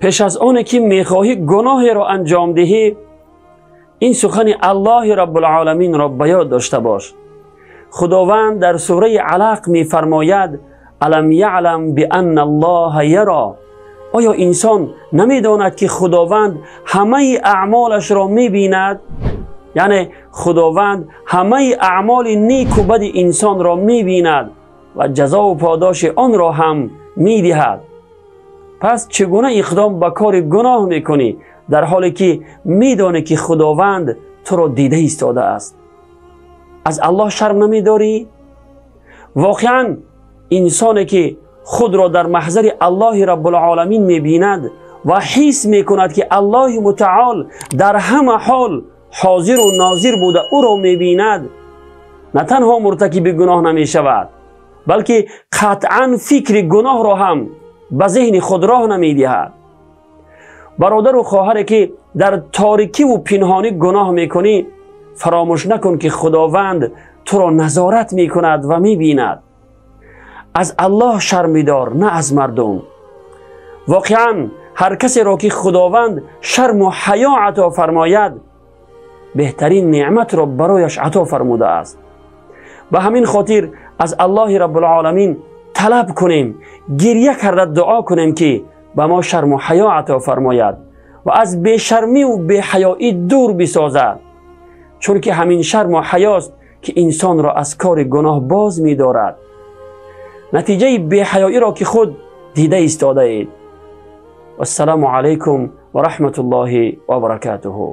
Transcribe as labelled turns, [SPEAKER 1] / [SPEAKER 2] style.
[SPEAKER 1] Пеш аз оне ки мехоҳӣ гуноҳеро анҷом диҳӣ, ин сухани Аллоҳи Раббулъоламинро ба ёд дошта бош. Худованд дар сураи Алақ мефармояд: алам яълам бианна Аллоҳа яро. Оё инсон намедонад, ки Худованд ҳамаи аъмолашро мебинад? Яъне Худованд ҳамаи аъмоли неку бади инсонро мебинад ва ҷазову подоши онро ҳам медиҳад. Пас чӣ гуна иқдом ба кори гуноҳ мекунӣ, дар ҳоле ки медонӣ, ки Худованд туро дида истодааст? Аз Аллоҳ шарм намедорӣ? Воқеан, инсоне ки худро дар маҳзари Аллоҳи Раббулъоламин мебинад ва ҳис мекунад, ки Аллоҳи Мутаол дар ҳама ҳол ҳозиру нозир буда ӯро мебинад, на танҳо муртакиби гуноҳ намешавад, балки қатъан фикри гуноҳро ҳам ба зеҳни худ роҳ намедиҳад. Бародару хоҳаре ки дар торикиву пинҳонӣ гуноҳ мекунӣ, фаромӯш накун, ки Худованд туро назорат мекунад ва мебинад. Аз Аллоҳ шарм бидор, на аз мардум. Воқеан, ҳар касеро ки Худованд шарму ҳаё ато фармояд, беҳтарин неъматро барояш ато фармудааст. Ба ҳамин хотир аз Аллоҳи Раббулъоламин талаб кунем, гирья карда дуо кунем, ки ба мо шарму ҳаё ато фармояд ва аз бешармиву беҳаёӣ дур бисозад, чунки ҳамин шарму ҳаёст, ки инсонро аз кори гуноҳ боз медорад. Натиҷаи беҳаёиро ки худ дида истодаед. Вассалому алайкум ва раҳматуллоҳи ва баракатуҳу.